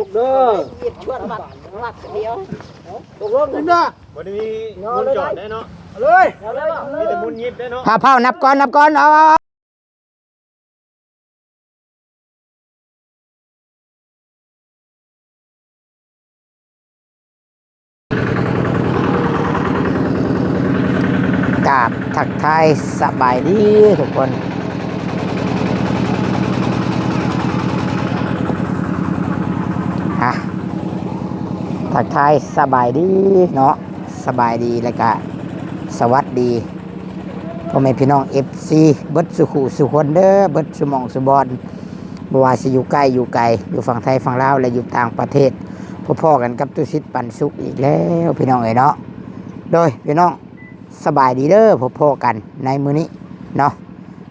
ຕົກເດີ ຫຍິບຊວນວັດ ວັດດຽວ ຕົກລົງເດີ ບໍ່ໄດ້ມີມຸນຈອດໄດ້ເນາະ ເອົາເລີຍ ເອົາເລີຍ ມີແຕ່ມຸນຫຍິບໄດ້ເນາະ ພາເຜົ່ານັບກ່ອນ ນັບກ່ອນ ເອົາ ເອົາ ເອົາ ກາບທັກທາຍສະບາຍດີທຸກຄົນ ຮະ ທັກທາຍສະບາຍດີເນາະ ສະບາຍດີ ແລ້ວກະສະຫວັດດີ ພໍ່ແມ່ພີ່ນ້ອງເອັຟຊີເບິດສູ່ຄູ່ສູ່ຄົນເດີ ເບິດສູ່ໝ່ອງສູ່ບ່ອນ ບໍ່ວ່າຊິຢູ່ໃກ້ຢູ່ໄກ ຢູ່ຝັ່ງໄທຝັ່ງລາວ ແລະ ຢູ່ຕ່າງປະເທດ ພົບພໍ້ກັນກັບຕຸສິດປັນສຸກອີກແລ້ວພີ່ນ້ອງເອີຍເນາະ ໂດຍພີ່ນ້ອງສະບາຍດີເດີ ພົບພໍ້ກັນໃນມື້ນີ້ເນາະ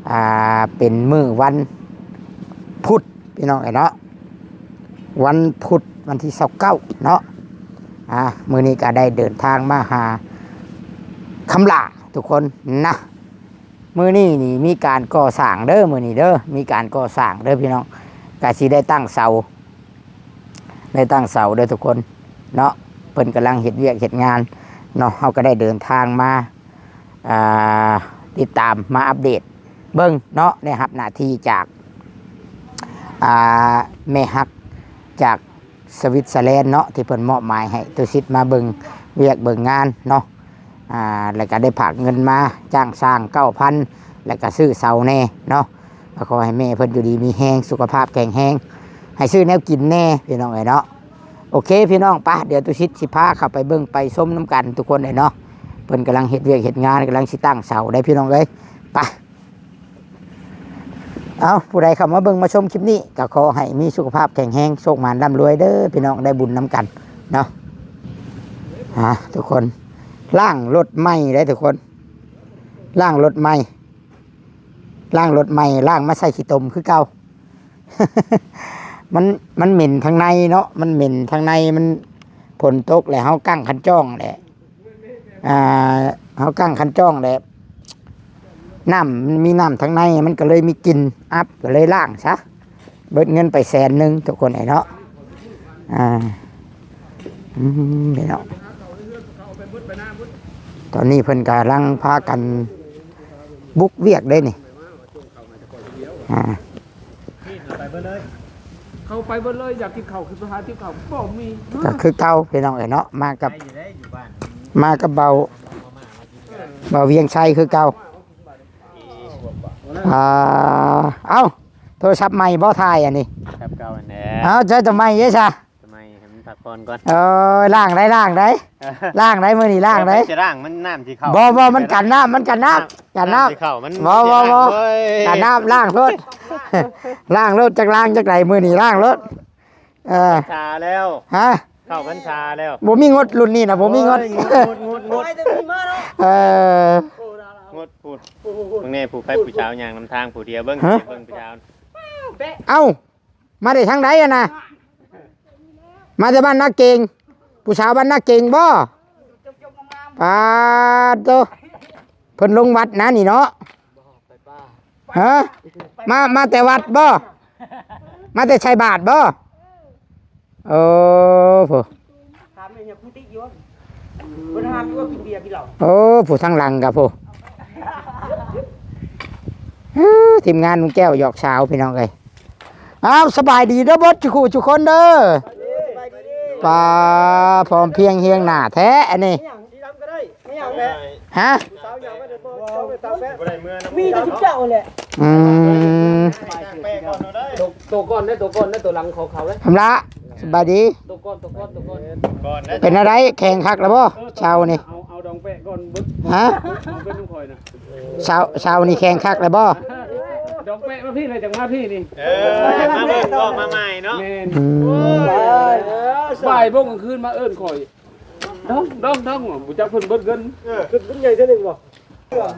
ອ່າ ເປັນມື້ວັນພຸດພີ່ນ້ອງເອີຍເນາະ ວັນພຸດວັນທີຊາວເກົ້າເນາະ ອ່າ ມື້ນີ້ກໍໄດ້ເດີນທາງມາຫາຄຳຫຼ້າທຸກຄົນນະ ມື້ນີ້ນີ້ມີການກໍ່ສ້າງເດີ ມື້ນີ້ເດີ ມີການກໍ່ສ້າງເດີພີ່ນ້ອງ ກະຊິໄດ້ຕັ້ງເສົາ ໄດ້ຕັ້ງເສົາເດີທຸກຄົນເນາະ ເພິ່ນກຳລັງເຮັດວຽກເຮັດງານເນາະ ເຮົາກໍໄດ້ເດີນທາງມາ ອ່າ ຕິດຕາມ ມາອັບເດດເບິ່ງເນາະ ໄດ້ຮັບໜ້າທີ່ຈາກ ອ່າ ແມ່ຮັກຈາກ ສະວິດເຊີແລນເນາະ ທີ່ເພິ່ນມອບໝາຍໃຫ້ຕຸສິດມາເບິ່ງວຽກເບິ່ງງານເນາະ ອ່າ ແລ້ວກະໄດ້ຝາກເງິນມາຈ້າງຊ່າງເກົ້າພັນ ແລ້ວກະຊື້ເສົາແດ່ເນາະ ກໍຂໍໃຫ້ແມ່ເພິ່ນຢູ່ດີມີແຮງ ສຸຂະພາບແຂງແຮງ ໃຫ້ຊື້ແນວກິນແດ່ພີ່ນ້ອງເອີຍເນາະ ໂອເຄພີ່ນ້ອງ ປະ ດຽວຕຸສິດຊິພາເຂົ້າໄປເບິ່ງໄປຊົມນຳກັນທຸກຄົນເອີຍເນາະ ເພິ່ນກຳລັງເຮັດວຽກເຮັດງານ ກຳລັງຊິຕັ້ງເສົາໄດ໋ພີ່ນ້ອງເອີຍ ປະ. ເອົາ ຜູ້ໃດເຂົ້າມາເບິ່ງມາຊົມຄລິບນີ້ ກໍຂໍໃຫ້ມີສຸຂະພາບແຂງແຮງ ໂຊກໝານລ່ຳລວຍເດີພີ່ນ້ອງ ໄດ້ບຸນນຳກັນເນາະ ອ່າ ທຸກຄົນ ລ້າງລົດໃໝ່ເດ້ທຸກຄົນ ລ້າງລົດໃໝ່ ລ້າງລົດໃໝ່ ລ້າງມາໃສ່ຂີ້ຕົມຄືເກົ່າ ມັນ ມັນເໝັນທາງໃນເນາະ ມັນເໝັນທາງໃນ ມັນ ຝົນຕົກແລ້ວເຮົາກັ້ງຄັນຈ້ອງແຫຼະ ອ່າ ເຮົາກັ້ງຄັນຈ້ອງແລ້ວ ນ້ຳ ມັນມີນ້ຳທາງໃນ ມັນກໍເລີຍມີກິ່ນອັບ ກໍເລີຍລ້າງຊະ ເບິດເງິນໄປແສນໜຶ່ງທຸກຄົນເອີຍເນາະ ອ່າ ອືມ ເນາະ ຕອນນີ້ເພິ່ນກຳລັງພາກັນບຸກວຽກເດ້ນີ້ ອ່າ ເຂົ້າໄປເບິດເລີຍ ເຂົ້າໄປເບິດເລີຍ ຢາກກິນເຂົ້າ ຄືໄປຫາກິນເຂົ້າ ບໍ່ມີ ກໍຄືເກົ່າພີ່ນ້ອງເອີຍເນາະ ມາກັບ ມາກັບເບົາ ເບົາວຽງໄຊຄືເກົ່າ ອ່າ ເອົ້າ ໂທລະສັບໃໝ່ບໍ່ ຖ່າຍອັນນີ້ ແບບເກົ່າຫັ້ນແຫຼະ ເອົ້າ ໃຊ້ໂຕໃໝ່ເດ້ຊະ ໃໝ່ໃຫ້ມັນພັກຜ່ອນກ່ອນ ເອີ ລ້າງໄດ້ ລ້າງໄດ້ ລ້າງໄດ້ ມື້ນີ້ລ້າງໄດ້ ຈະລ້າງ ມັນນ້ຳຊິເຂົ້າ ບໍ່ ບໍ່ ມັນກັນນ້ຳ ມັນກັນນ້ຳ ກັນນ້ຳ ນ້ຳຊິເຂົ້າ ມັນ ບໍ່ ບໍ່ ບໍ່ ກັນນ້ຳ ລ້າງໂລດ ລ້າງໂລດ ຈັກລ້າງຈັກໃດ ມື້ນີ້ລ້າງໂລດ ເອີ ພັນສາແລ້ວ ຮະ ເຂົ້າພັນສາແລ້ວ ບໍ່ມີງົດ ລຸ້ນນີ້ນະ ບໍ່ມີງົດ ໂອ້ຍ ງົດ ງົດ ງົດ ເອີ ງົດ ພຸ້ນ ເບິ່ງແນ່ ຜູ້ໄປຜູ້ສາວຍ່າງນຳທາງຜູ້ດຽວ ເບິ່ງ ຮະ ເບິ່ງຜູ້ສາວ ເອົ້າ ມາແຕ່ທາງໃດຫັ້ນນະ ມາແຕ່ບ້ານນາເກັງ ຜູ້ສາວບ້ານນາເກັງບໍ່ ປາດໂຕ ເພິ່ນລົງວັດນະນີ້ເນາະ ຮະ ມາ ມາແຕ່ວັດບໍ່ ມາແຕ່ໃສ່ບາດບໍ່ ເອີ ໂອ້ ຖາມແມ່ນຫຍັງຜູ້ຕິຢູ່ ເພິ່ນຫ້າມຢູ່ວ່າກິນເບຍກິນເຫຼົ້າ ໂອ້ ຜູ້ທາງຫຼັງກະຜູ້ ທີມງານລຸງແກ້ວຫຍອກສາວພີ່ນ້ອງເອີຍ ອ້າວ ສະບາຍດີເດີ ເບິດທຸກຜູ້ທຸກຄົນເດີ ປາ ພ້ອມພຽງຮຽງໜ້າແທ້ອັນນີ້ ຮະ ມີແຕ່ເຈົ້າແຫຼະ ອືມ ໂຕ ໂຕກ່ອນເດ້ ໂຕກ່ອນເດ້ ໂຕຫຼັງຂອງເຂົາເດ້ ຄຳລະ ສະບາຍດີ ໂຕກ່ອນ ໂຕກ່ອນ ໂຕກ່ອນ ເປັນແນວໃດ ແຂງຄັກແລ້ວບໍ່ ເຊົ້ານີ້ ເອົາ ເອົາດອງແປະກ່ອນ ເບິດ ຮະ ເບິດນຳຂ້ອຍນະ ເຊົ້າ ເຊົ້ານີ້ແຂງຄັກແລ້ວບໍ່ ດອງແປະມາພີ້ເລີຍ ຈັ່ງມາພີ້ນີ້ ເອີ ມາເບິ່ງກໍມາໃໝ່ເນາະ ແມ່ນ ອືມ ບ່າຍໂມງກາງຄືນມາເອີ້ນຂ້ອຍ ດອງ ດອງ ດອງ ບໍ່ຈັກເພິ່ນເບິດເງິນ ເອີ ຂຶ້ນບຸນໃຫຍ່ເທື່ອໜຶ່ງບໍ່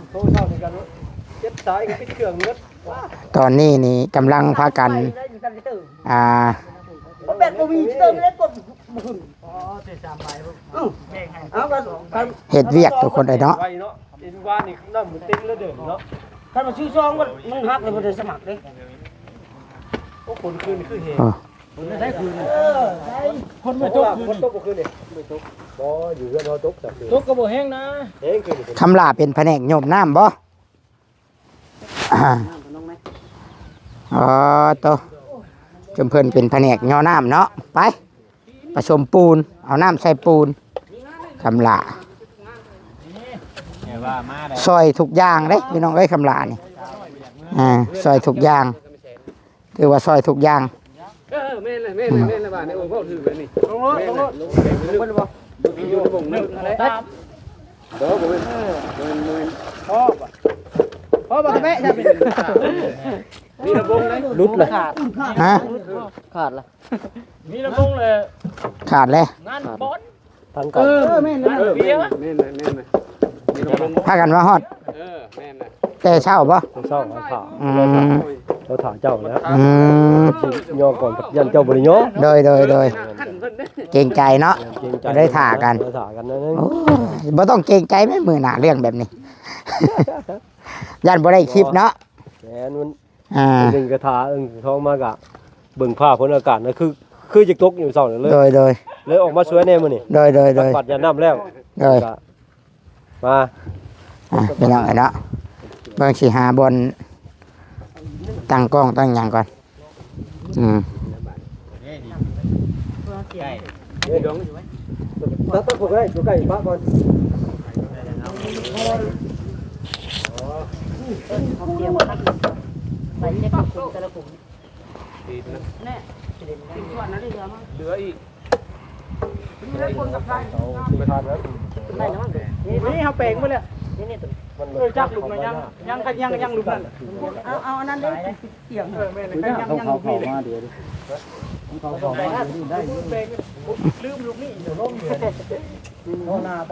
ໂທເຊົ້ານີ້ກັນ ເຈັບສາຍກໍປິດເຄື່ອງເບິດ ຕອນນີ້ນີ້ກຳລັງພາກັນ ອ່າ ເຮັດວຽກທຸກຄົນເອີຍເນາະ. ເອີ ເນາະ ເອັນວານີ້ນ້ຳມັນເຕັມແລ້ວເດີເນາະ. ຄັນວ່າຊື້ຊອງມັນ ມັນຫັກແລ້ວບໍ່ໄດ້ສະໝັກເດ້. ໂອ້ ຄົນຄືນຄືເຮ ເອີ ຄົນໄດ້ຄືນ ເອີ ຄົນບໍ່ຕົກຄືນ ຄົນຕົກບໍ່ຄືນນີ້ ບໍ່ຕົກ ບໍ່ ຢູ່ເຮືອນເຮົາຕົກ ຕົກກໍບໍ່ແຮງນະ ແຮງຄືນນີ້. ຄຳຫຼ້າເປັນພະແນກໂຍມນ້ຳບໍ່? ອໍ ໂຕ ຈຸມເພິ່ນເປັນພະແນກຍໍນ້ຳເນາະ. ໄປ ປະສົມປູນ ເອົານ້ຳໃສ່ປູນ ຄຳຫຼ້າ ຊ່ອຍທຸກຢ່າງເດ້ພີ່ນ້ອງເອີຍ ຄຳຫຼ້ານີ້ ອ່າ ຊ່ອຍທຸກຢ່າງ ຖືວ່າຊ່ອຍທຸກຢ່າງ. ເອີ ແມ່ນແຫຼະ ແມ່ນແຫຼະ ແມ່ນແຫຼະ ບາດນີ້ ໂອ້ ເວົ້າຖືກແລ້ວນີ້ ລົງໂລດ ລົງໂລດ ລົງໂລດ ຢູ່ໃນບົງເລີຍ ບໍ່ ບໍ່ແມ່ນ ບໍ່ແມ່ນ ພໍບໍ່ ພໍບໍ່ ແມ່ນ ມີລະບົງເດ້ ຫຼຸດລະ ຮະ ຂາດລະ ມີລະບົງເລີຍ ຂາດແລ້ວ ງານບ່ອນ ທາງເກົ່າ ເອີ ແມ່ນແຫຼະ ເອີ ແມ່ນແຫຼະ ແມ່ນແຫຼະ ແມ່ນແຫຼະ ພາກັນມາຮອດ ເອີ ແມ່ນແຫຼະ ແຕ່ເຊົ້າບໍ່? ເຊົ້າ ເຮົາຖ້າ ອືມ ເຮົາຖ້າເຈົ້າແລ້ວ ອືມ ຊິຍໍກ່ອນ ຢ້ານເຈົ້າບໍ່ໄດ້ຍໍ ໂດຍ ໂດຍ ໂດຍ ເກງໃຈເນາະ ເກງໃຈ ໄດ້ຖ້າກັນ ໄດ້ຖ້າກັນໜ້ອຍໜຶ່ງ ໂອ້ຍ ບໍ່ຕ້ອງເກງໃຈແມ້ ມື້ໜ້າເລື່ອງແບບນີ້ ຢ້ານບໍ່ໄດ້ຄລິບເນາະ ແມ່ນ ມັນ ອ່າ ໜຶ່ງກະຖາ ເອີ ສອງມາກະເບິ່ງຟ້າຝົນອາກາດນະ ຄື ຄືຈະຕົກຢູ່ເຊົ້ານີ້ເລີຍ ໂດຍ ໂດຍ ເລີຍອອກມາຊ່ວຍແດ່ມື້ນີ້ ໂດຍ ໂດຍ ໂດຍ ຕັກບາດຢາດນ້ຳແລ້ວ ໂດຍ ກະມາ ອ່າ ພີ່ນ້ອງເອີຍເນາະ ເບິ່ງຊິຫາບ່ອນຕັ້ງກ້ອງຕັ້ງຫຍັງກ່ອນ ອືມ ເອີ ດອງ ຕັດ ຕັດພວກໄດ້ ຢູ່ໃກ້ປະກ່ອນ ໄປເຈັດກຸ່ມແຕ່ລະກຸ່ມ ຕິດນະ ແນ່ ເຫຼືອອີກ ໄປທານແລ້ວ ໄປແລ້ວ ນີ້ ນີ້ເຮົາແປງໄປແລ້ວ ນີ້ ນີ້ຕົວນີ້ ມັນ ເອີ ຈັກຫຼຸມນະ ຍັງ ຍັງ ຍັງ ຍັງຫຼຸມນັ້ນ ເອົາ ເອົາອັນນັ້ນເດ້ ຕຽງ ເອີ ແມ່ນ ຍັງ ຍັງ ຍັງ ເຂົາເຂົ້າມາດຽວ ເຂົາເຂົ້າມາດຽວນີ້ໄດ້ຢູ່ ລືມລູກນີ້ ດຽວລົງດຽວ ໂທໜ້າໄປ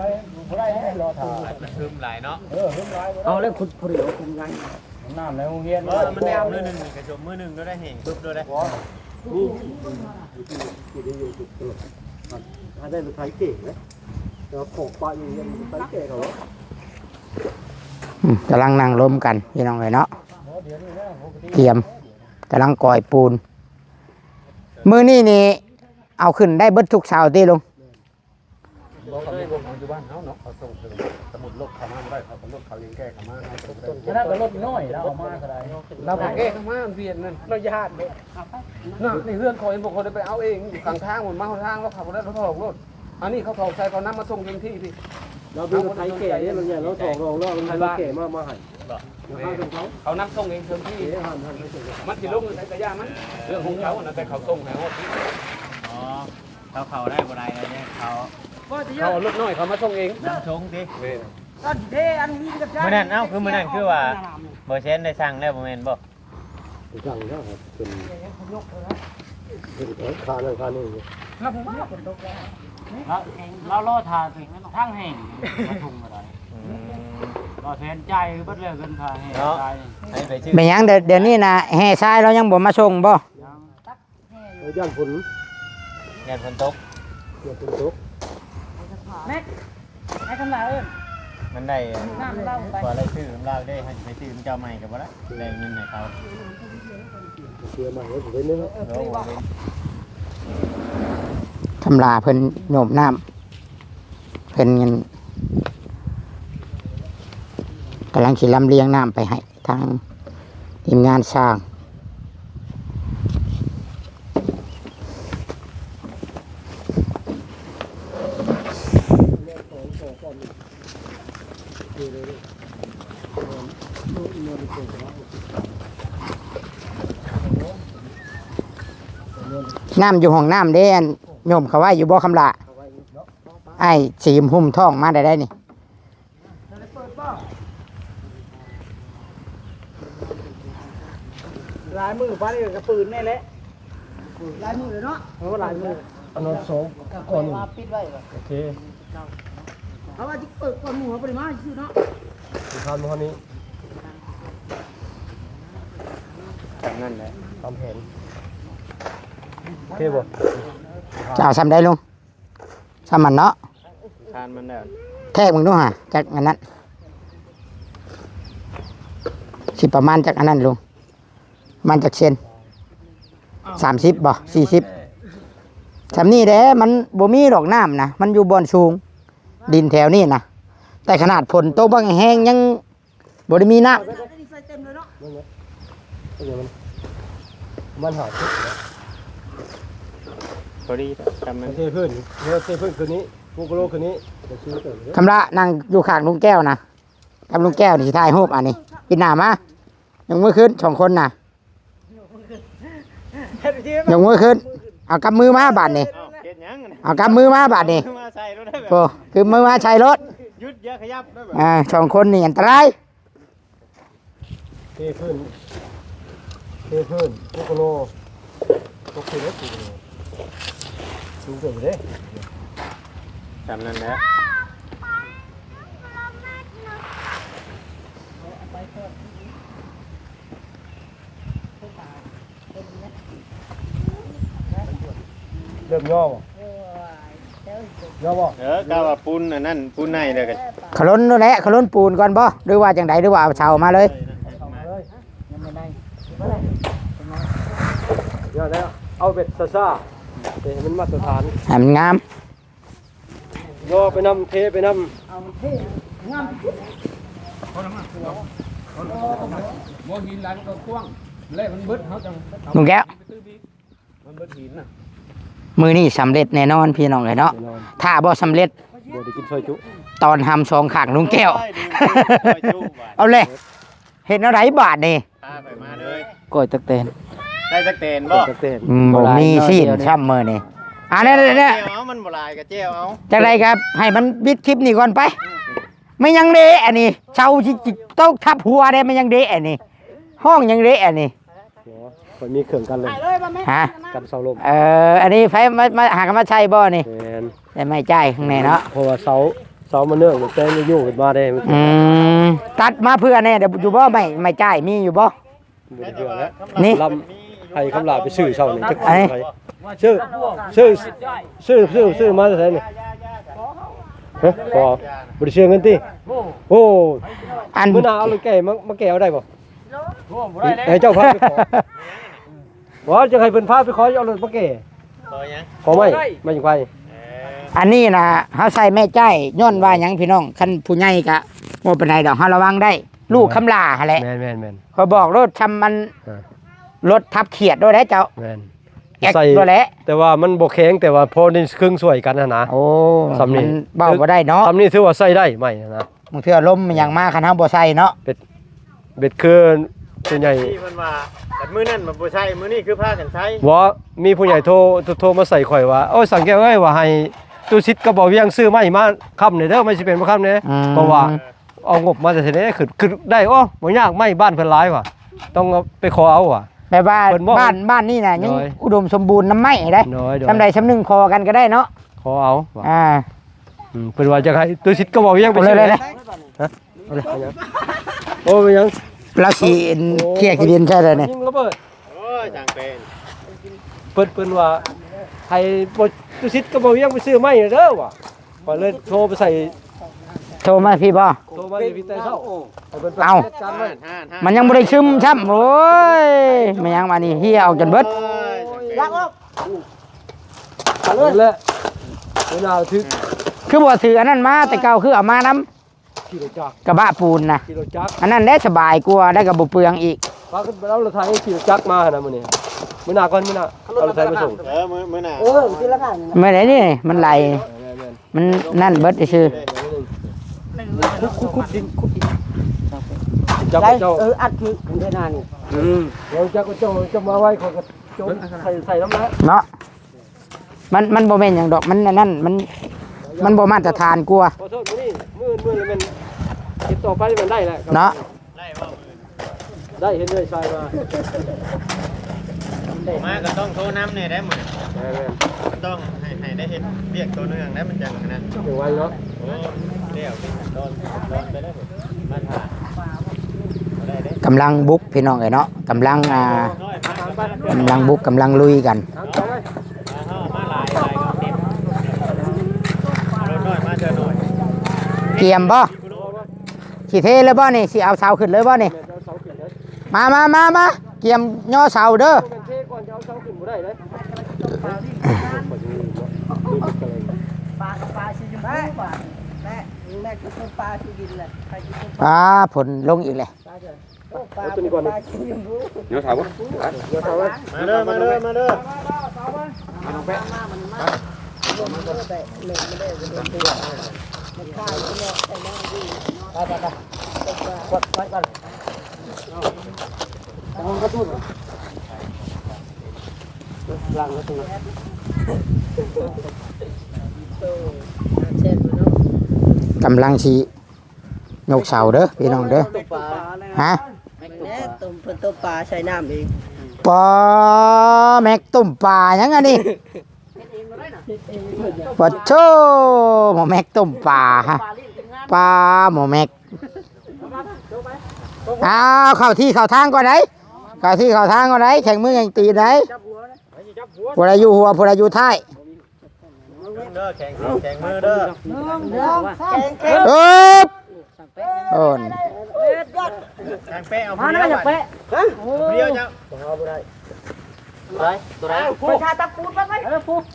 ບໍ່ໄດ້ເດ້ ລໍຖ້າ ມັນຊຶມຫຼາຍເນາະ ເອີ ຊຶມຫຼາຍ ເອົາແລ້ວ ຄຸດຜູ້ດຽວຄຸມຍັງ ນ້ຳໃນໂຮງຮຽນ ເອີ ມັນແດດມື້ໜຶ່ງນີ້ກະຈົມມື້ໜຶ່ງໂດດໄດ້ ແຫ້ງປຶບໂດດໄດ້ ມີ ຢູ່ທີ່ ທີ່ໄດ້ຢູ່ຈຸດຕະຫຼອດ ຖ້າໄດ້ລົດໄຖເກເດ້ ແຕ່ວ່າຂອກປະຢູ່ເຮືອນໄປແກ່ເຂົາ ອືມ ກຳລັງນັ່ງລົມກັນພີ່ນ້ອງເອີຍເນາະ ກຽມ ກຳລັງກ່ອຍປູນ ມື້ນີ້ນີ້ເອົາຂຶ້ນໄດ້ເບິດທຸກເສົາຕິລຸງ? ບໍ່ ເຂົາມີພວກເຮົາຢູ່ບ້ານເຮົາເນາະ ເຂົາສົ່ງເຖິງ ສະມຸດລົດເຂົາມາບໍ່ໄດ້ ເຂົາກໍລົດເຂົາເອງແກ່ເຂົາມາ ເຮົາສົ່ງໄດ້ ອັນນັ້ນກໍລົດນ້ອຍ ລາວເອົາມາກໍໄດ້ ລາວກໍແກ່ເຂົາມາ ມັນວຽນນັ້ນ ລາວຢ້ານເດ້ ນະ ໃນເຮືອນຂ້ອຍ ພວກຂ້ອຍໄດ້ໄປເອົາເອງ ຢູ່ກາງທາງ ມັນມາຮອດທາງ ແລ້ວເຂົາບໍ່ໄດ້ມາຖອກໂລດ ອັນນີ້ເຂົາຖອກໃສ່ ເຂົານຳມາສົ່ງເຖິງທີ່ພີ້ ລາວມີລົດໄຖແກ່ເດ້ ລາວໃຫຍ່ ລາວຖອກລອງ ລາວເອົາລົດໄຖແກ່ມາ ມາໃຫ້ ລາຄາເຖິງເຂົາ ເຂົານຳສົ່ງເອງເຖິງທີ່ ມັນຊິລົງຢູ່ໃສກະຢ່າມັນ ເລື່ອງຂອງເຂົານະ ແຕ່ເຂົາສົ່ງໃຫ້ຮອດ ອໍ ເຂົາເຂົ້າໄດ້ບໍ່ໄດ້ແລ້ວເດ້ ເຂົາ ເຂົາເອົາລົດນ້ອຍເຂົາມາສົ່ງເອງ ນຳສົ່ງຕິ ແມ່ນ ຕອນເດ້ອັນນີ້ກັບ ມື້ນັ້ນ ເອົ້າ ຄືມື້ນັ້ນຄືວ່າ ບໍ່ແຊນໄດ້ສັ່ງແລ້ວບໍ່ແມ່ນບໍ່? ສັ່ງແລ້ວ ເປັນ ເປັນຄານັ້ນຄານີ້ຢູ່ ລາວລໍຖ້າທາງແຫ້ງມາສົ່ງກໍໄດ້ ອືມ ບໍ່ແຊນຈ່າຍເບິດແລ້ວ ເງິນຄ່າແຫ້ງ ເນາະ ຈ່າຍ ໃຫ້ໄປຊື້ ແມ່ນຫຍັງ ດຽວ ດຽວນີ້ນະ ແຮ່ຊາຍລາວຍັງບໍ່ມາສົ່ງບໍ່? ຍັງ ເອີ ຢ້ານຝົນ ຢ້ານຝົນຕົກ ຢ້ານຝົນຕົກ ແມັກ ໃຫ້ຄຳລາເອີ້ນ ມັນໄດ້ ນ້ຳເຫຼົ້າໄປ ກວ່າໄດ້ຊື້ນຳລາວເດ້ ໃຫ້ໄປຊື້ນຳເຈົ້າໃໝ່ກໍບໍ່ໄດ້ ແບ່ງເງິນໃຫ້ເຂົາ ເສຍໃໝ່ ເອີ ເປັນໜຶ່ງ ຄຳລາເພິ່ນໂຍມນ້ຳ ເພິ່ນກຳລັງຊິລຳລຽງນ້ຳໄປໃຫ້ ທາງທີມງານສ້າງ ນ້ຳຢູ່ຫ້ອງນ້ຳເດ້ ອັນໂຍມເຂົາໄວ້ຢູ່ບໍ່ ຄຳຫຼ້າ? ອ້າຍສີຫຸ້ມທ້ອງມາໄດ້ໄດ໋ນີ້. ຫຼາຍມື້ປານນີ້ກໍປືນແນ່ແຫຼະ ຫຼາຍມື້ເນາະ ໂອ້ ຫຼາຍມື້ ອັນນັ້ນສອງກ່ອນ ມາປິດໄວ້ ໂອເຄ ເຮົາວ່າຊິເປີດກ່ອນໝູ່ ເຮົາບໍ່ໄດ້ມາຊື່ເນາະ ຊິຜ່ານມາຮອດນີ້ ເ ນັ້ນແຫຼະ ຕາມແຜນ ໂອເຄບໍ່? ຈະເອົາຊ່ຳໃດລຸງ? ຊ່ຳມັນເນາະ ທານມັນແລ້ວ ແທກເບິ່ງດູຫາ ຈັກອັນນັ້ນ ຊິປະມານຈັກອັນນັ້ນລຸງ? ປະມານຈັກເຊັນ? ສາມສິບບໍ່? ສີ່ສິບ? ຊ່ຳນີ້ແຫຼະ ມັນບໍ່ມີດອກນ້ຳນະ ມັນຢູ່ບ່ອນສູງ ດິນແຖວນີ້ນະ ແຕ່ຂະໜາດຝົນຕົກບັກແຮງຍັງ ບໍ່ໄດ້ມີນ້ຳ ມັນຫາ ພໍດີ ຈຳມັນ ເທພື້ນ ເທພື້ນຄືນນີ້ ປູກໂລຄືນນີ້ ຄຳລະນັ່ງຢູ່ຂ້າງລຸງແກ້ວນະ ກັບລຸງແກ້ວນີ້ຊິຖ່າຍຮູບ ອັນນີ້ ປິດໜ້າມາ ຍົກມືຂຶ້ນ ສອງຄົນນະ ຍົກມືຂຶ້ນ ເອົາກຳມືມາບາດນີ້ ເອົ້າ ເຮັດຫຍັງ? ເອົາກຳມືມາບາດນີ້ ມາໃສ່ລົດໄດ້ແບບ ໂອ້ ຄືມືມາໃສ່ລົດ ຢຸດ ຢ່າຂະຫຍັບໄດ້ແບບ ອ່າ ສອງຄົນນີ້ອັນຕະລາຍ ເທພື້ນ ເທພື້ນ ໂອໂກໂລ ໂອເຄເດ້ ໂອໂກໂລ ສູງເກີນໄປເດ້ ຊ່ຳນັ້ນແຫຼະ ເລີ່ມຍໍບໍ່? ຍໍບໍ່? ເອີ ກະວ່າປູນອັນນັ້ນ ປູນໃນແລ້ວກະ ຂະລົນໂລດແຫຼະ ຂະລົນປູນກ່ອນບໍ່ ຫຼືວ່າຈັ່ງໃດ ຫຼືວ່າເອົາເສົາມາເລີຍ? ເອົາແບບຊ້າໆ ເຮັດໃຫ້ມັນມາດຕະຖານ ໃຫ້ມັນງາມ ຍໍໄປນຳ ເທໄປນຳ ເອົາເທ ງາມ ບໍ່ຫີນຫຼາຍມັນກະກວ້າງ ແລະມັນເບິດ ເຮົາຈັ່ງ ລຸງແກ້ວ ມັນເບິດຫີນນະ ມື້ນີ້ສຳເລັດແນ່ນອນພີ່ນ້ອງເອີຍເນາະ ແນ່ນອນ ຖ້າບໍ່ສຳເລັດ ບໍ່ໄດ້ກິນຊອຍຈຸ ຕອນຮຳສອງຂ້າງລຸງແກ້ວ ໂອ້ຍ ເອົາແຫຼະ ເຮັດແນວໃດບາດນີ້? ພາໄປມາເລີຍ ກ້ອຍຕັກແຕນ ໄດ້ຕັກແຕນບໍ່? ຕັກແຕນ ອືມ ບໍ່ມີຊີ້ນຊ້ຳມື້ນີ້ ອ່າ ແນ່ໆໆ ແຈ່ວເອົາ ມັນບໍ່ຫຼາຍກະແຈ່ວເອົາ ຈັ່ງໃດກະໃຫ້ມັນປິດຄລິບນີ້ກ່ອນໄປ ອືມ ແມ່ນຫຍັງເດອັນນີ້ ເສົາຊິ ຊິຕົກທັບຫົວເດ້ ແມ່ນຫຍັງເດອັນນີ້ ຮ້ອງຫຍັງເດອັນນີ້ ບໍ່ ຂ້ອຍມີເຄື່ອງກັນລົມ ຮະ ກັນເສົາລົມ ເອີ ອັນນີ້ໃຜມາ ມາ ຫາກັນມາໃສ່ບໍ່ນີ້? ແມ່ນ ໃສ່ໄມ້ຈ້າຍຂ້າງໃນເນາະ ເພາະວ່າເສົາ ເສົາມັນເນີ່ງແຕ່ງຢູ່ຂຶ້ນມາເດ້ ອືມ ຕັດມາເພື່ອແນ່ ຢູ່ບໍ່ ໄມ້ ໄມ້ຈ້າຍມີຢູ່ບໍ່? ບໍ່ໄດ້ເພື່ອແລ້ວ ນີ້ ລຳ ໃຫ້ຄຳຫຼ້າໄປຊື້ເຊົ້ານີ້ ຈັກ ອັນນີ້ ໃຜ ຊື້ ຊື້ ຊື້ ຊື້ ຊື້ມາແຕ່ໃສນີ້? ຮະ ບໍ່ ບໍ່ໄດ້ເສຍເງິນຕິ? ໂອ້ ອັນ ມື້ໜ້າເອົາລົດແກ່ມາ ມາແກ່ເອົາໄດ້ບໍ່? ໃຫ້ເຈົ້າພາໄປຂໍ ບໍ່ ຈະໃຫ້ເພິ່ນພາໄປຂໍ ເອົາລົດມາແກ່ ຂໍຫຍັງ? ຂໍໄມ້ ໄມ້ຫຍັງໄປ ເອີ ອັນນີ້ນະ ເຮົາໃສ່ໄມ້ຈ້າຍ ຍ້ອນວ່າຫຍັງພີ່ນ້ອງ ຄັນຜູ້ໃຫຍ່ກະບໍ່ປານໃດດອກ ເຮົາລະວັງໄດ້ ລູກຄຳຫຼ້າຫັ້ນແຫຼະ ແມ່ນໆໆ ຂ້ອຍບອກໂລດ ຊ່ຳມັນ ເອີ ລົດທັບຂຽດໂລດແຫຼະເຈົ້າ ແມ່ນ ແອັກ ໃສ່ໂລດແຫຼະ ແຕ່ວ່າມັນບໍ່ແຂງ ແຕ່ວ່າພໍໄດ້ເຄິ່ງຊ່ວຍກັນຫັ້ນນະ ໂອ້ ຊ່ຳນີ້ ມັນເວົ້າບໍ່ໄດ້ເນາະ ຊ່ຳນີ້ຖືວ່າໃຊ້ໄດ້ໄມ້ຫັ້ນນະ ບາງເທື່ອລົມຫຍັງມາ ຄັນເຮົາບໍ່ໃສ່ເນາະ ເປັດ ເບັດຄືຜູ້ໃຫຍ່ ທີ່ເພິ່ນວ່າ ແຕ່ມື້ນັ້ນມັນບໍ່ໃຊ້ ມື້ນີ້ຄືພາກັນໃຊ້ ບໍ່ ມີຜູ້ໃຫຍ່ໂທ ໂທ ໂທມາໃສ່ຂ້ອຍວ່າ ໂອ້ຍ ສັງແກ້ວເອີຍ ວ່າໃຫ້ຕູ້ສິດກັບເບົາວຽງຊື້ໄມ້ມາຄ້ຳແດ່ເດີ ມັນຊິເປັນມາຄ້ຳແດ່ ອືມ ເພາະວ່າເອົາງົບມາແຕ່ໃສແດ່ ຄື ຄືໄດ້ ໂອ້ ບໍ່ຍາກ ໄມ້ບ້ານເພິ່ນຫຼາຍວ່າ ຕ້ອງໄປຂໍເອົາວ່າ ແບບວ່າ ເພິ່ນມອບ ບ້ານ ບ້ານນີ້ນະ ຍັງ ໂດຍ ອຸດົມສົມບູນນຳໄມ້ເດ້ ໂດຍ ໂດຍ ຊ່ຳໃດຊ່ຳໜຶ່ງຂໍກັນກະໄດ້ເນາະ ຂໍເອົາວ່າ ອ່າ ອືມ ເພິ່ນວ່າຈະໃຫ້ຕູ້ສິດກັບເບົາວຽງໄປ ເອົາເລີຍ ຊື້ ເລີຍ ຮະ ໂອ້ ເປັນຫຍັງ? ລາວຊິ ໂອ້ ເຄຍຂີ້ດິນໃສ່ແລ້ວນີ້ ຍິງລະເບີດ ໂອ້ຍ ຈັ່ງເປັນ ເພິ່ນ ເພິ່ນວ່າໃຫ້ຕູ້ສິດກັບເບົາວຽງໄປຊື້ໄມ້ເດີວ່າ ຂ້ອຍເລີຍໂທໄປໃສ່ ໂທມາພີ່ບໍ່? ໂທມາພີ່ແຕ່ເຊົ້າ ໃຫ້ເພິ່ນ ເອົ້າ ຈັດການໄວ້ ມັນຍັງບໍ່ໄດ້ຊຶມຊ້ຳ ໂອ້ຍ ແມ່ນຫຍັງວະນີ້ ເຮຍອອກຈົນເບິດ ລາກອອກ ເອົາເລີຍ ເວລາຖືກ ຄືບໍ່ຖືກອັນນັ້ນມາແຕ່ເກົ່າ ຄືເອົາມານຳ ຂີ່ລົດຈັກ ກະບະປູນນະ ຂີ່ລົດຈັກ ອັນນັ້ນແຫຼະສະບາຍກວ່າ ແລ້ວກະບໍ່ເປືອງອີກ ພາຂຶ້ນໄປເອົາລົດໄຖຂີ່ລົດຈັກມາຫັ້ນນະມື້ນີ້ ມື້ໜ້າກ່ອນ ມື້ໜ້າເອົາລົດໄຖມາສົ່ງ ເອີ ມື້ ມື້ໜ້າ ເອີ ມື້ລະຄັ້ງ ມື້ໃດນີ້ມັນໄຫຼ ແມ່ນໆ ມັນນັ້ນເບິດຊື່ໆ ຂຸດ ຂຸດ ຂຸດດິນ ຂຸດດິນ ຈັກເຈົ້າ ເອີ ອັດຄືເດີນານີ້ ອືມ ເຈົ້າ ເຈົ້າ ເຈົ້າມາໄວ ຂ້ອຍກະຈົງໃສ່ ໃສ່ນຳແລ້ວເນາະ. ມັນ ມັນບໍ່ແມ່ນຫຍັງດອກ ມັນອັນນັ້ນ ມັນ ມັນບໍ່ມາດຕະຖານກວ່າ ຂໍໂທດ ມື້ນີ້ ມື້ອື່ນ ມື້ອື່ນແມ່ນເຮັດຕໍ່ໄປແມ່ນໄດ້ແຫຼະ ເນາະ ໄດ້ ເຫັນເອື້ອຍຊາຍມາ ມາກະຕ້ອງໂທນຳແດ່ໄດ໋ມື້ນີ້ ແມ່ນໆ ຕ້ອງໃຫ້ ໃຫ້ໄດ້ເຮັດວຽກຕໍ່ເນື່ອງໄດ໋ ມັນຈັ່ງອັນນັ້ນ ຈັ່ງໄວເນາະ ໂອ້ ແລ້ວເປັນຂັ້ນຕອນ ຂັ້ນຕອນໄປໄດ້ ມາຖ້າ ບໍ່ໄດ້ເດ້ ກ ກຳລັງບຸກພີ່ນ້ອງເອີຍເນາະ ກຳລັງ ອ່າ ກຳລັງບຸກ ກຳລັງລຸຍກັນ. ກຽມບໍ່? ຊິເທເລີຍບໍ່ນີ້? ຊິເອົາເສົາຂຶ້ນເລີຍບໍ່ນີ້? ມາ ມາ ມາ ມາ ກຽມຍໍເສົາເດີ. ປາກັບປາຊິຢູ່ ແມ່ ແມ່ ແມ່ກິນຕົ້ມປາຊິກິນແຫຼະ ໃຜກິນຕົ້ມປາ. ອ່າ ຝົນລົງອີກແລ້ວ. ໂອ້ ປາ ໂອ້ ຕົວນີ້ກ່ອນ ປາກິນຢູ່ ເນາະ ຖາມວ່າ ເນາະ ຖາມວ່າ ມາເດີ ມາເດີ ມາເດີ ມາເດີ ມາເດີ ມາເດີ ມາເດີ ມາເດີ ມາເດີ ມາເດີ ມາເດີ ມາເດີ ມາເປາ ໝໍແມັກ ອ້າວ ເຂົ້າທີ່ເຂົ້າທາງກ່ອນໄດ໋ ເຂົ້າທີ່ເຂົ້າທາງກ່ອນໄດ໋ ແຂ່ງມືແຂ່ງຕີນໄດ໋ ຜູ້ໃດຢູ່ຫົວ ຜູ້ໃດຢູ່ທ້າຍ ເດີ ແຂ່ງ ແຂ່ງມືເດີ ເອີບ ໂອ້ນ ຊ່າງແປະເອົາຜູ້ດຽວ ມາແລ້ວ ຢາກແປະ ຜູ້ດຽວເຈົ້າ ບໍ່ເອົາບໍ່ໄດ້ ຕົວໃດ ຕົວໃດ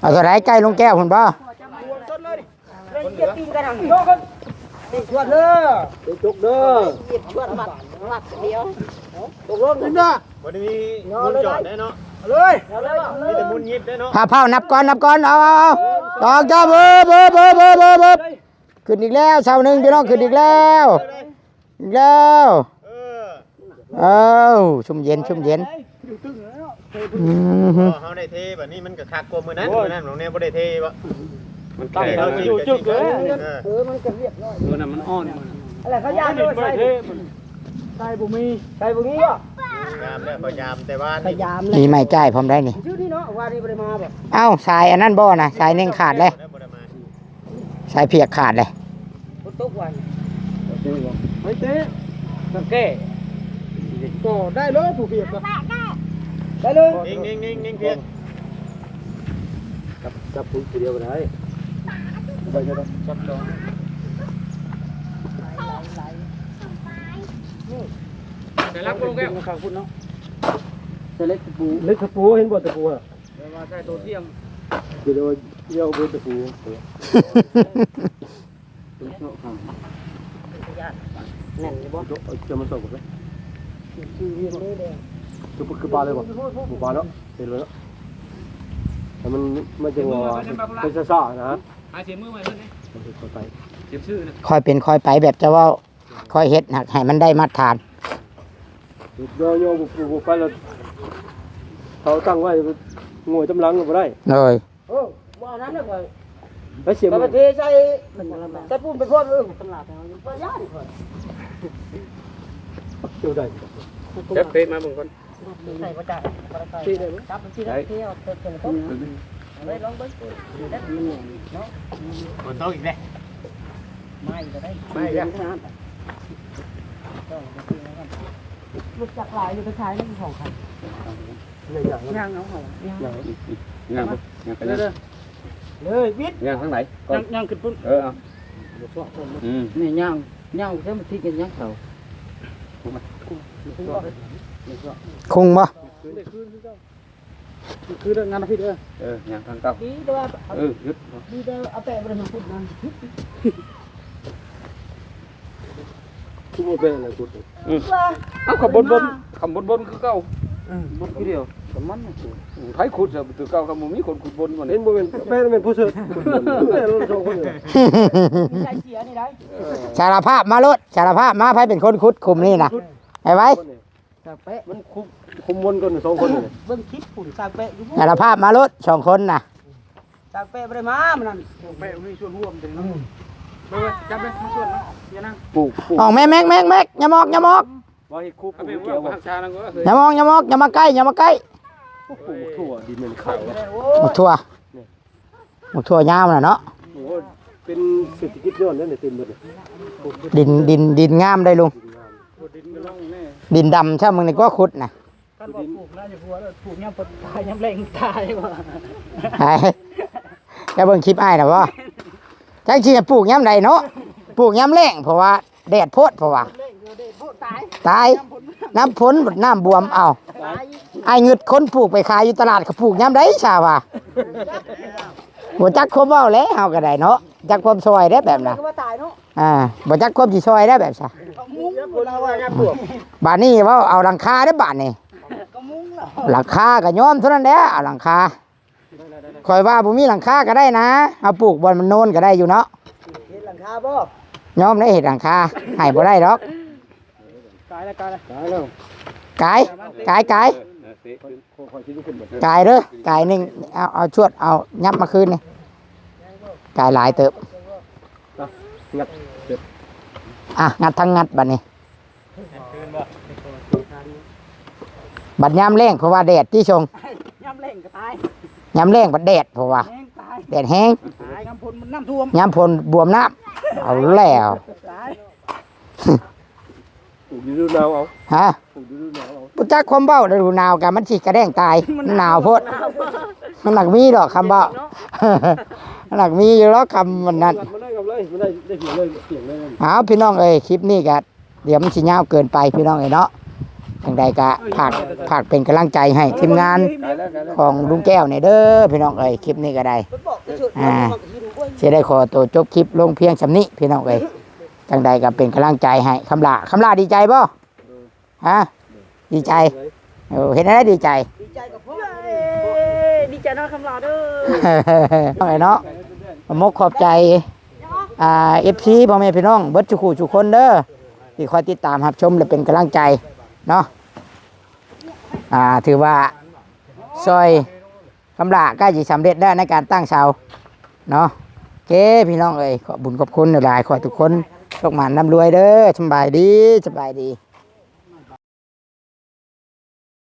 ເອົາຕົວໃດ ໃກ້ລຸງແກ້ວພຸ້ນບໍ່? ລະເຫຍບຕີນກັນຫັ້ນ ຍົກເດີ ຍົກເດີ ເຫຍບຊວດມັດ ມັດດຽວ ຕົກລົງເດີ ບໍ່ໄດ້ມີມຸນຈອດແນ່ເນາະ ເອົາເລີຍ ເອົາເລີຍ ມີແຕ່ມຸນຍິບແນ່ເນາະ ພາເຜົ່ານັບກ່ອນ ນັບກ່ອນ ເອົາ ເອົາ ເອົາ ສອງ ສາມ ເອີບ ເອີບ ຂຶ້ນອີກແລ້ວ ເສົາໜຶ່ງ ພີ່ນ້ອງ ຂຶ້ນອີກແລ້ວ ອີກແລ້ວ ເອີ ເອີ ຊຸ່ມເຢັນ ຊຸ່ມເຢັນ ອືມ ເຮົາໄດ້ເທ ບາດນີ້ມັນກໍຄັກກວ່າມື້ນັ້ນ ໂອ້ຍ ມື້ນັ້ນນ້ອງແນວບໍ່ໄດ້ເທບໍ່ ມັນແຂງ ເຮົາຊິຢູ່ຈຶ່ກເລີຍ ເອີ ເອີ ມັນກໍຮຽບຮ້ອຍ ໂອ້ ນັ້ນມັນອ່ອນ ອັນນັ້ນເຂົາຢາມໂດຍໃສ່ ໃສ່ບໍ່ມີ ໃສ່ບໍ່ມີບໍ່ ຍາມແລ້ວ ເຂົາຢາມແຕ່ວ່ານີ້ ມີໄມ້ຈ່າຍພ້ອມໄດ໋ນີ້ ຢູ່ນີ້ເນາະ ວ່ານີ້ບໍ່ໄດ້ມາບໍ່ ເອົ້າ ສາຍອັນນັ້ນບໍ່ນະ ສາຍເໜັງຂາດແລ້ວ ບໍ່ໄດ້ມາ ສາຍພຽກຂາດເລີຍ ຝົນຕົກວ່າ ໄປເຕະ ສັງແກ້ ກໍໄດ້ເລີຍ ຜູ້ພຽກກໍໄດ້ເລີຍ ເໜັງ ເໜັງ ເໜັງ ເໜັງພຽກ ຈັບ ຈັບຜູ້ດຽວກໍໄດ້ ໄປເດີ ຈັບສອງ ໃສ່ລັກບໍ່ລົງແກ້ວ ຂ້າງພຸ້ນເນາະ ໃສ່ເຫຼັກຕະປູ ເຫຼັກຕະປູ ເຫັນບໍ່ຕະປູ ແຕ່ວ່າໃສ່ໂຕທ່ຽງ ດຽວ ດຽວເບິ່ງຕະປູ ແໜ້ນຢູ່ບໍ່ ເອົາຈະມາສອບເບິ່ງ ຄື ຄືປານເລີຍບໍ່ ບໍ່ປານເນາະ ເຫັນເລີຍເນາະ ແຕ່ມັນ ມັນຈະວ່າເປັນຊ້າໆນະ ຫາເສຍມືໃໝ່ເພິ່ນເດ້ ເຂົ້າໃຈ ເຈັບຊື່ນະ ຄ່ອຍເປັນຄ່ອຍໄປ ແບບຈະເວົ້າ ຄ່ອຍເຮັດໃຫ້ມັນໄດ້ມາດຖານ ຍໍໆ ບໍ່ ບໍ່ໄປແລ້ວ ເຂົາຕັ້ງໄວ້ ໂງ່ຕຳຫຼັງກໍບໍ່ໄດ້ ໂດຍ ເອີ ບໍ່ເອົານັ້ນນະຂ້ອຍ ໄປເສຍ ໄປເທໃສ່ ໃສ່ປຸ້ມໄປພ້ອມ ເອີ ຕະຫຼາດເຮົາຍັງບໍ່ຢ້ານຂ້ອຍ ເຈົ້າໄດ້ຈັກເຕະມາເບິ່ງກ່ອນ ໃສ່ບໍ່ໄດ້ ຈັບມັນຊິໄດ້ ເທເອົາເພິ່ນເພິ່ນ ໄດ້ລອງເບິ່ງ ເນາະ ຝົນຕົກອີກແລ້ວ ໄມ້ກໍໄດ້ ໄມ້ກໍໄດ້ ລົດຈັກຫຼາຍຢູ່ ໄປຂາຍໃນສອງຄັນ ຍ່າງເອົາເຂົາ ຍ່າງ ຍ່າງ ຍ່າງໄປເລີຍ ເລີຍວິດ ຍ່າງທາງໃດກ່ອນ ຍ່າງ ຍ່າງຂຶ້ນພຸ້ນ ເອີ ເອົາ ອືມ ນີ້ຍ່າງ ຍ່າງແຕ່ມັນຕິດກັນຍ່າງເຂົາ ຄຸງບໍ່? ຄືງານອາທິດເດີ ເອີ ຍ່າງທາງເກົ່າ ດີແຕ່ວ່າ ເອີ ຢຸດ ດີແຕ່ວ່າເອົາແປະບໍ່ໄດ້ມາຂຸດນະ ຄືບໍ່ແປະແລ້ວຂຸດ ອືມ ເອົາ ຄຳບົນບົນ ຄຳບົນບົນຄືເກົ່າ ອືມ ບົນຄືດຽວ ກະມັນ ໃຜຂຸດຊະ ແຕ່ເກົ່າກະບໍ່ມີຄົນຂຸດບົນ ເຫັນບໍ່ແມ່ນ ແປະແມ່ນຜູ້ເສີດ ສາລະພາບມາໂລດ ສາລະພາບມາ ໃຜເປັນຄົນຂຸດຂຸມນີ້ນະ ໄວໆ ຊ່າງແປະ ມັນຄຸມ ຄຸມມົນກັນສອງຄົນນີ້ ເບິ່ງຄລິບພຸ້ນ ຊ່າງແປະຢູ່ ສາລະພາບມາໂລດສອງຄົນນະ ຊ່າງແປະບໍ່ໄດ້ມາມື້ນັ້ນ ຊ່າງແປະມີສ່ວນຮ່ວມເດ້ເນາະ ເບິ່ງ ຈັບເບິ່ງ ມາສ່ວນມາ ຢ່ານັ່ງ ປູກ ປູກ ອອກ ແມັກ ແມັກ ແມັກ ແມັກ ຢ່າມອກ ຢ່າມອກ ວ່າເຮັດຄຸບ ເອົາໄປ ປູກແກ້ວ ວາງທາງນັ້ນກໍ ຢ່າມອງ ຢ່າມອງ ຢ່າມາໃກ້ ຢ່າມາໃກ້ ປູກຖົ່ວ ດິນມັນຂາວ ໝາກຖົ່ວ ໝາກຖົ່ວຍາວນະເນາະ ໂອ້ ເປັນເສດຖະກິດຍ້ອນນັ້ນເຕັມເບິດ ດິນ ດິນ ດິນງາມໄດ໋ລຸງ ດິນກໍລົງແນ່ ດິນດຳຊ້ຳ ມື້ນີ້ກໍຂຸດນະ. ຄັນບໍ່ປູກນະ ຢ່າຫົວເດີ ປູກຍາມຝົນຕາຍ ຍາມແລ້ງຕາຍບໍ່. ໄອ້ ຈະເບິ່ງຄລິບອ້າຍນະບໍ່? ຈັກຊິປູກຍາມໃດເນາະ? ປູກຍາມແລ້ງ ເພາະວ່າແດດໂພດ ເພາະວ່າ ແລ້ງເດີ ແດດໂພດຕາຍ ຕາຍ ຍາມຝົນ ນ້ຳຝົນ ນ້ຳບວມ ເອົ້າ ຕາຍອີກ ອ້າຍງຶດຄົນປູກໄປຂາຍຢູ່ຕະຫຼາດ ເຂົາປູກຍາມໃດຊະວ່າ? ບໍ່ຈັກຄວາມເວົ້າແຫຼະ ເຮົາກໍໄດ້ເນາະ ຈັກຄວາມຊ່ອຍເດ້ແບບນັ້ນ ວ່າຕາຍເນາະ. ອ່າ ບໍ່ຈັກຄວາມຊິຊ່ອຍໄດ້ແບບຊະ. ບາດນີ້ເວົ້າເອົາຫຼັງຄາເດ້ ບາດນີ້ ກະມຸງແລ້ວ ຫຼັງຄາກໍຍອມເທົ່ານັ້ນແຫຼະ ເອົາຫຼັງຄາ. ຂ້ອຍວ່າບໍ່ມີຫຼັງຄາກໍໄດ້ນະ ເຮົາປູກບ່ອນມັນໂນນກໍໄດ້ຢູ່ເນາະ ເຮັດຫຼັງຄາບໍ່? ຍອມໄດ້ເຮັດຫຼັງຄາ ໃຫ້ບໍ່ໄດ້ດອກ. ກາຍແລ້ວ ກາຍແລ້ວ ກາຍແລ້ວ ກາຍ ກາຍ ກາຍ ກາຍເດີ ກາຍໜຶ່ງ ເອົາ ເອົາຊວດ ເອົາຫຍັບມາຄືນນີ້ ກາຍຫຼາຍເຕີບ. ອ່ະ ງັດທັງງັດບາດນີ້ ບັດຍາມແລ້ງ ເພາະວ່າແດດຕິຊົງ ຍາມແລ້ງກໍຕາຍ ຍາມແລ້ງບັດແດດ ເພາະວ່າ ແລ້ງຕາຍ ແດດແຮງ ຕາຍ ຍາມຝົນມັນນ້ຳຖ້ວມ ຍາມຝົນບວມນ້ຳ ເອົາແລ້ວ ຕາຍ ປູກຢູ່ລະດູໜາວເອົາ ຮະ ປູກຢູ່ລະດູໜາວເອົາ ບໍ່ຈັກຄວາມເວົ້າ ລະດູໜາວກະມັນຊິກະແດ້ງຕາຍ ມັນໜາວໂພດ ມັນໜາວໂພດ ມັນໜັກມີດອກຄຳເວົ້າ ມັນໜັກມີຢູ່ດອກຄຳອັນນັ້ນ ມາເລີຍ ມາເລີຍ ມາໄດ້ ໄດ້ເສຍງເລີຍ ສຽງເລີຍ. ເອົາ ພີ່ນ້ອງເອີຍ ຄລິບນີ້ກະ ດຽວມັນຊິຍາວເກີນໄປພີ່ນ້ອງເອີຍເນາະ ຈັ່ງໃດກະຝາກ ຝາກເປັນກຳລັງໃຈໃຫ້ທີມງານຂອງລຸງແກ້ວແດ່ເດີພີ່ນ້ອງເອີຍ ຄລິບນີ້ກໍໄດ້ ອ່າ ຊິໄດ້ຂໍໂຕຈົບຄລິບລົງພຽງສ່ຳນີ້ພີ່ນ້ອງເອີຍ ຈັ່ງໃດກໍເປັນກຳລັງໃຈໃຫ້ຄຳຫຼ້າ ຄຳຫຼ້າດີໃຈບໍ່? ຮະ ດີໃຈ ໂອ້ ເຮັດແນວໃດດີໃຈ? ດີໃຈກັບພໍ່ ເອີຍ ດີໃຈນຳຄຳຫຼ້າເດີ ເນາະ ຂອບອົກຂອບໃຈ ອ່າ ເອັຟຊີ ພໍ່ແມ່ພີ່ນ້ອງເບິດສູ່ຄູ່ສູ່ຄົນເດີ ທີ່ຄອຍຕິດຕາມຮັບຊົມ ແລະ ເປັນກຳລັງໃຈເນາະ ອ່າ ຖືວ່າຊ່ອຍຄຳຫຼ້າໃກ້ຊິສຳເລັດແລ້ວໃນການຕັ້ງເສົາເນາະ ໂອເຄ ພີ່ນ້ອງເອີຍ ຂອບບຸນຂອບຄຸນຫຼາຍໆ ຂໍໃຫ້ທຸກຄົນໂຊກໝານລ່ຳລວຍເດີ ສຳບາຍດີ ສຳບາຍດີ.